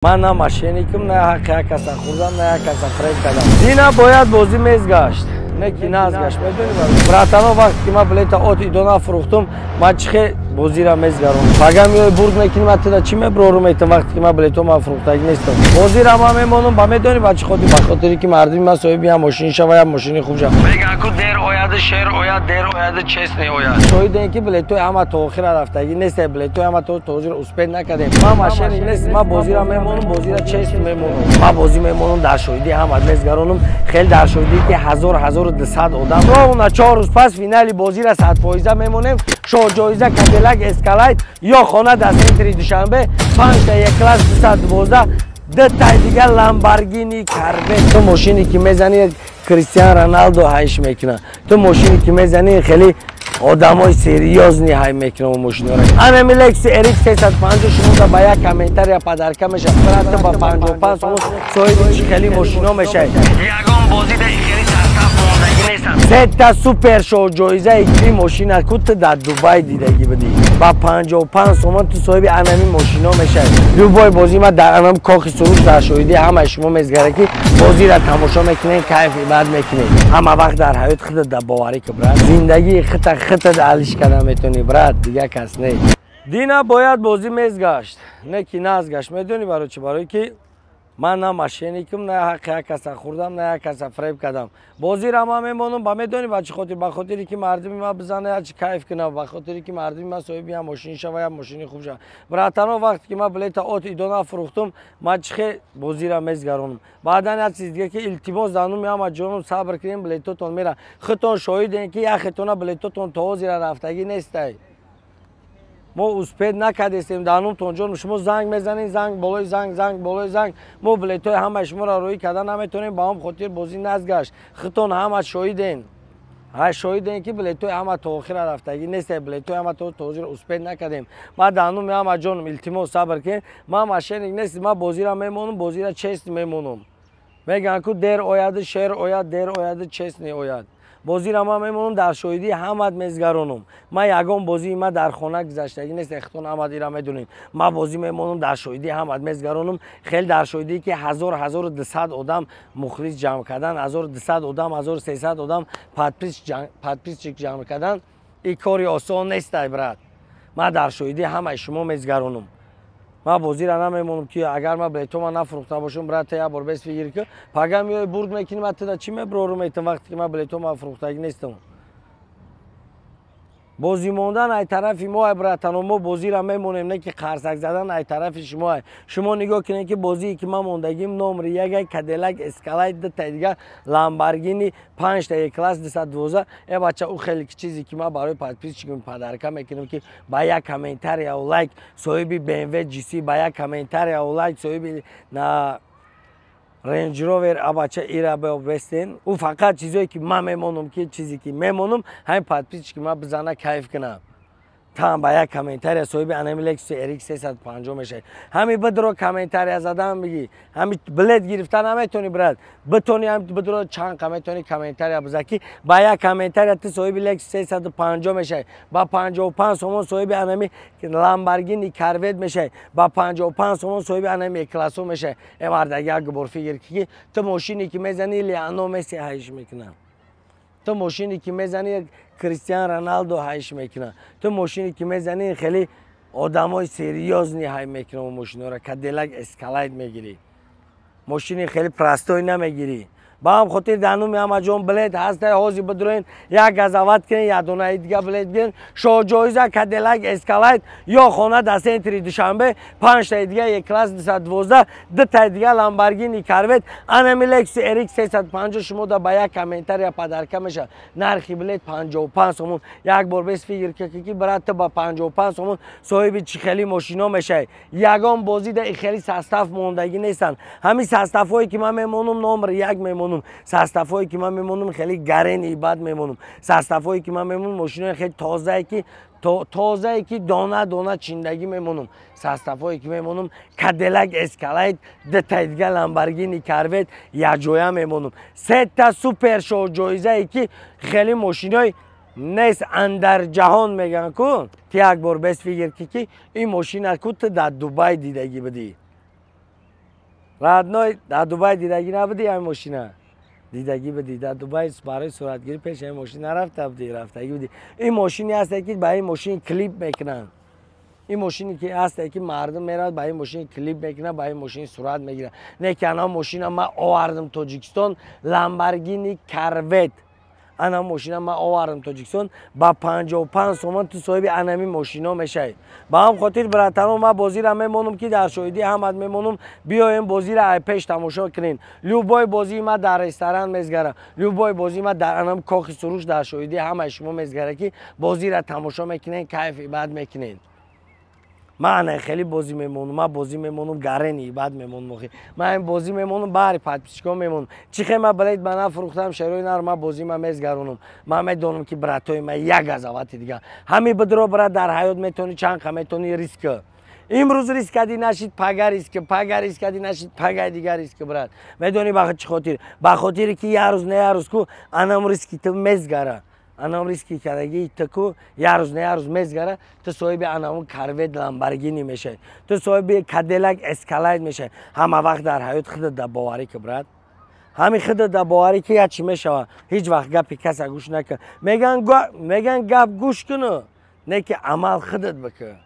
Ман на мошенникам, на ҳаққи як каса хӯрдам, на як каса фреб кардам. Дина бояд бозӣ мезгашт, не ки назгашт. Медонӣ, братано, вақте ки ман билета от идона фурӯхтум, ман чихе бозира мезгаром? Пага меои, бурд мекунӣ, ман тида чӣ меброру метам, вақте ки ман билето ман фурӯхтагӣ нестам? Бозира ман мемонам. Ба медонӣ ба чӣ хотир? Ба хотире ки мардуми ман соҳиби як мошини шава, як мошини хуб шава. Меган ку дер ояд, шер ояд, дер ояд, честный ояд. Шоҳидем, ки билетои ҳама то охира рафтагӣ нест, билетои ҳама то ҳозир успеть накардем. Ман мошенник нестам, ман бозира мемонам, бозира чест мемонам. Ман бозӣ мемонам, дар шоҳидӣ ҳама мезгаронам, хеле дар шоҳидӣ, ки 1000, 1200 одам. Ровно 4 рӯз пас финали бозира 100% мемонем. Шоҳҷоиза Кадиллак Эскалейд ё хона дар центри Душанбе, панҷта Е-класс 212, дутай дига Ламборгини Корвет. Ту мошине ки мезани, Кристиан Роналдо ҳайш мекуна. Ту мошине ки мезани, хеле одамои серьёзный ҳай мекунам мошинора. Анами Лексус RX 350 шумо ба як комментария подарка мешавад. Брат, ба 55 сомон соҳиби чӣ хели мошино мешавед? Ягон бозӣ дар хели состав мондагӣ нестам. Сета супер шоҳ-ҷоизаи ки мошина ку ту дар Дубай дидагӣ будӣ. Ба 55 сомон ту соҳиби анами мошино мешавед. Любой бозӣ ма дар анам Кохи Суруш дар шоҳидии ҳамаи шумо мезгара, ки бозиро тамошо мекунед, кайфи бад мекунед. Ҳама вақт дар ҳаёт худат дар боварӣ ки, брат, зиндагии хита хитат алиш карда метавонӣ, брат, дига кас не. Дина бояд бозӣ мезгашт, не ки назгашт. Медонӣ барои чӣ? Барое ки ман на мошенникам, на ҳаққи як каса хӯрдам, на як каса фреб кардам. Бозира ман мемонам. Ба медонӣ ба чӣ хотир? Ба хотире ки мардуми ман бизана, як кайф кунам, ба хотире ки мардуми ман соҳиби як мошини шава, як мошини хуб шава. Братано, вақте ки ман билета от идона фурӯхтум, ман чихе бозира мезгаронам? Баъдан як чиз дига, ки илтимос, дануми ҳама ҷонум, сабр кунем, билетотон мера. Худтон шоҳидем, ки яхетона билетотон то ҳозира рафтагӣ нестай. Мо успеть накардестем. Данумтон ҷон, шумо занг мезанед, занг болои занг, занг болои занг. Мо билетҳои ҳамаи шуморо роҳӣ карда наметавонем. Ба ҳам хотир бозӣ назгашт. Худтон ҳама шоҳиден, ҳай шоҳиден, ки билетҳои ҳама то охира рафтагӣ нест, билетҳои ҳама то ҳозир успеть накардем. Ман дануми ҳама ҷонум, илтимос, сабр кунед. Ман мошенник нестам, ман бозира мемонам, бозира чест мемонам. Мегӯянд ку дер ояд, шер ояд, дер ояд, честный ояд. Бозиро ман мемонам, дар шоҳидии ҳамат мезгаронам. Ман ягон бозии ман дар хона гузаштагӣ нест, эхтон ҳамат ира медонем. Ман бозӣ мемонам, дар шоҳидии ҳамат мезгаронам, хеле дар шоҳидие, ки 1000, 1200 одам мухлис ҷамъ кардан, 1200 одам, 1300 одам подписчик ҷамъ кардан, ин кори осон нестай, брат. Ман дар шоҳидии ҳамаи шумо мезгаронам. Ман бозиро намемонам, ки агар ман билетома нафурӯхта бошам, брат, як бор бес фикр ки пага меои, бурд мекунӣ, ман тида чӣ меброру метам, вақте ки ман билетома фурӯхтагӣ нестам? Бозӣ мондан ай тарафи мо ай, братано, мо бозиро мемонем, не ки қарсак задан ай тарафи шумо ай. Шумо нигоҳ кунед, ки бозие ки ман мондагим номри як Кадиллак Эскалейд, дутай дига Ламборгини, панҷта Е-класс 212. Э бача, ӯ хеле чизе ки ман барои подписчикам подарка мекунам, ки ба як комментарияу лайк соҳиби BMW GC, ба як комментарияу лайк соҳиби на Range Rover. Абача, ира бестен. Ӯ фақат чизое ки ман мемонам, ки чизе ки мемонам, ҳамин подписчики ман бизана, кайф кунам. Там ба як комментария соҳиби анами Lexus RX 350 мешавед. Ҳами бидро, комментария задан бигӣ, ҳами билет гирифта наметавонӣ, брат. Битони ҳами бидро, чанд қа метавонӣ комментария биза, ки ба як комментария ту соҳиби Lexus 350 мешавӣ, ба 55 сомон соҳиби анами Lamborghini Corvette мешавӣ, ба 55 сомон соҳиби анами Е-классо мешавӣ. Э мардаги, як бор фикр ки ту мошине ки мезанӣ, Лионел Месси ҳайш мекунад. Ту мошине ки мезанӣ, Кристиан Роналдо ҳайш мекунад. Ту мошине ки мезанӣ, хеле одамои серьёзный ҳай мекунад мошинора. Кадиллак Эскалейд мегирӣ, мошини хеле простой намегирӣ. Ба ҳам хотир, дануми ҳамаҷон, билет ҳастай, ҳозир бидуроен, як газават кунен, якдонаи дига билет бигирен. Шоҳҷоиза Кадиллак Эскалейд ё хона дар центри Душанбе, панҷтаи дига Е-класс 212, дутаи дига Ламборгини Корвет, анами Lexus RX 350 шумо да ба як комментария подарка мешавад. Нархи билет 55 сомон. Як бор бес фикр ки, брат, ту ба 55 сомон соҳиби чӣ хели мошино мешавӣ? Ягон бозӣ да хели состав мондагӣ нестанд. Ҳамин составҳое ки ман мемонам, номер як мемонам. Составҳое ки ман мемонам, хеле гарени бад мемонам. Составҳое ки ман мемонам, мошинои хеле тозае, ки тозае, ки дона дона чиндагӣ мемонам. Составҳое ки мемонам, Кадиллак Эскалейд, дутаи дига Ламборгини Корвет якҷоя мемонам. Сета супер шоҳҷоизае, ки хеле мошинои нест андар ҷаҳон. Мегӯянд ку ти як бор бес фикр ки ин мошина ку ту дар Дубай дидагӣ будӣ. Родной, дар Дубай дидагӣ набудӣ ҳамин мошина? Дидагӣ будӣ. Дар Дубай барои суратгирӣ пеши ҳамин мошин нарафта будӣ? Рафтагӣ будӣ. Ин мошине ҳасте, ки ба ин мошин клип мекунанд. Ин мошине ки ҳасте, ки мардум меравад, ба ин мошин клип мекунад, ба ин мошин сурат мегирад. Не ки ана мошина ман овардам Тоҷикистон, Ламборгини Корвет. Ана мошина ман овардам Тоҷикистон ба 55 сомон. Ту соҳиби анами мошино мешавӣ. Ба ҳам хотир, братано, ман бозира мемонам, ки дар шоҳидӣ ҳамат мемонам. Биёем, бозира ай пеш тамошо кунем. Любой бозии ман дар ресторан мезгара, любой бозии ман дар анам Кохи Суруш дар шоҳидӣ ҳамаи шумо мезгара, ки бозира тамошо мекунем, кайфи бад мекунем. Ман ана хеле бозӣ мемонам, ман бозӣ мемонам, гарени бад мемонам. Охи, ман ин бозӣ мемонам, баҳри подписчикон мемонам. Чӣ хел ман билет ба нафурӯхтам, шерои нар, ман бозӣ ман мезгаронам. Ман медонам, ки братои ман як газавати дига ҳами бидро. Брат, дар ҳаёт метавонӣ, чанд қа метавонӣ риск. Имрӯз риск кардӣ, нашид, пага риск, пага риск кардӣ, нашид, пагаи дигар риск. Брат, медонӣ ба чӣ хотир? Ба хотире ки як рӯз не як рӯз ку анам риски ту мезгара. Анам риски кардагии ту ку як рӯз не як рӯз мезгара. Ту соҳиби анамун Корвет, Ламборгини мешавӣ, ту соҳиби Кадиллак Эскалайд мешавӣ. Ҳама вақт дар ҳаёт худат дар боварӣ ки, брат, ҳамин худат дар боварӣ ки як чӣ мешава. Ҳеҷ вақт гапи каса гӯш накун. Меган, гап гӯш куну, не ки амал худат бикун,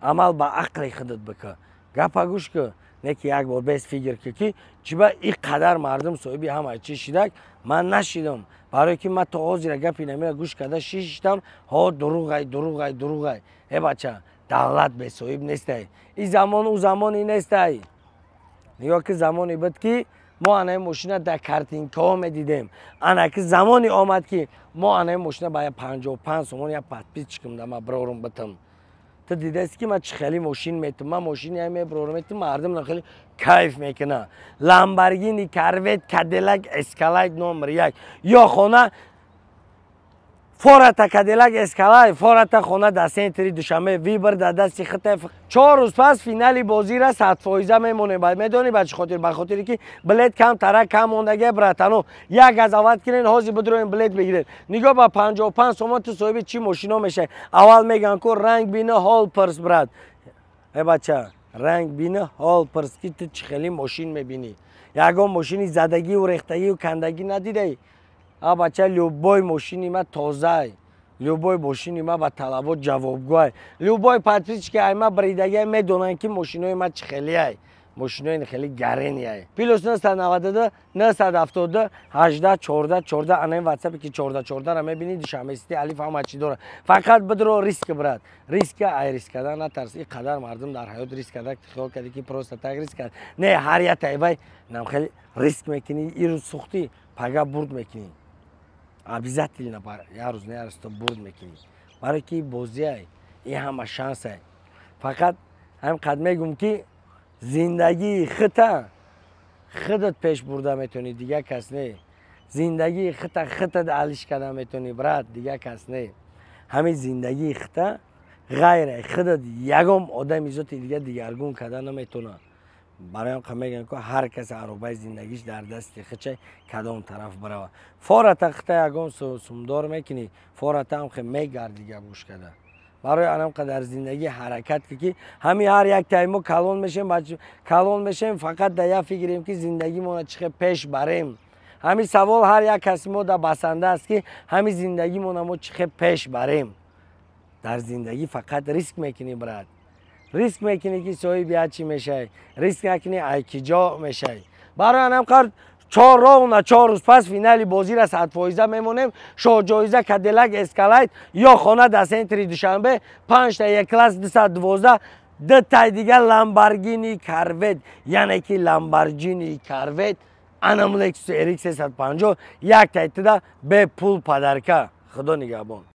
амал ба ақли худат бикун. Гапа гӯш кун, не ки як бор без фикр ки, ки чиба ин қадар мардум соҳиби ҳама чиз шидак, ман нашидам. Барое ки ман то ҳозира гапи намера гӯш карда шиштам. Ҳо, дуруғай, дуруғай, дуруғай. Э, бача, давлат бесоҳиб нестай. Ин замон ӯ замоне нестай. Нигоҳ ки, замоне буд, ки мо анаи мошина дар картинкаҳо медидем. Ана ки замоне омад, ки мо анаи мошина ба 55 сомон як подписчикам да ма бирорум битам. Ту дидаси, ки ман чӣ хеле мошин метум? Ман мошини мебирорум, метум, мардум хеле кайф мекуна. Ламборгини Корвет, Кадиллак Эскалайд номер як ё хона фората, Кадиллак Эскалайд фората, хона дар центри Душанбе, выбор дар дасти хита. 4 рӯз пас финали бозира 100% мемонем. Медонӣ ба чӣ хотир? Ба хотире ки билет кам тара кам мондага. Братано, як газават кунен, ҳозир бидроем, билет бигиред. Нигоҳ, ба 55 сомон ту соҳиби чӣ мошино мешавӣ? Аввал меган ку: ранг бина, ҳол пирс. Брат, э бача, ранг бина, ҳол пирс, ки ту чӣ хеле мошин мебинӣ. Ягон мошини задагиву рехтагиву кандагӣ надидаӣ. А бача, любой мошини ма тозай, любой мошини ма ба талабот ҷавобгӯай. Любой подписчики ай ма бридагиай медонанд, ки мошинои ма чӣ хелиай, мошинои хеле гарениай. +992 972 18 14 14. Анаи ватсапе ки 14 14 мебинӣ, Душанбе Сити, алиф ҳама чӣ дора. Фақат бидро, риск, брат, риска. Ай риск кардан натарс. Ин қадар мардум дар ҳаёт риск карда, хиёл карди, ки просто так риск кард? Не, ҳар як тайвай нам хеле риск мекунӣ. Ирӯз сӯхтӣ, пага бурд мекунӣ. Обязательно як рӯз не як рӯз ту бурд мекунӣ, барое ки бозиай, ин ҳама шансай. Фақат ҳамин қад мегӯм, ки зиндагии хита худат пеш бурда метавонӣ, дигар кас не. Зиндагии хита хитат алиш карда метавонӣ, брат, дигар кас не. Ҳамин зиндагии хита ғайре худат ягон одами зоти дига дигаргун карда наметавонад. Барои он мегӯям, ки ҳар кас аробаи зиндагиш дар дасти хича, кадом тараф барава. Фората хита ягон сумдор мекунӣ, фората ҳам хе мегарди гап гӯш карда. Барои анам қадар зиндагӣ ҳаракат ки ҳамин ҳар як тай мо калон мешем, калон мешем, фақат дар як фикрем, ки зиндагимона чӣ хел пеш барем. Ҳамин савол ҳар як каси мо да басанда аст, ки ҳамин зиндагимона мо чӣ хел пеш барем. Дар зиндагӣ фақат риск мекунӣ, брат. Риск мекунӣ, ки соҳиби як чӣ мешавӣ, риск накунӣ, ай ки ҷо мешавӣ? Барои анам қар чор ровно 4 рӯз пас финали бозира 100% мемонем. Шоҳҷоиза Кадиллак Эскалайд ё хона дар центри Душанбе, панҷта Е класс 212, дутай дигар Ламборгини Корвет, яъне ки Ламборджини Корвет, анам Лексус RX 350, як тай туда бепул подарка. Худо нигаҳбон.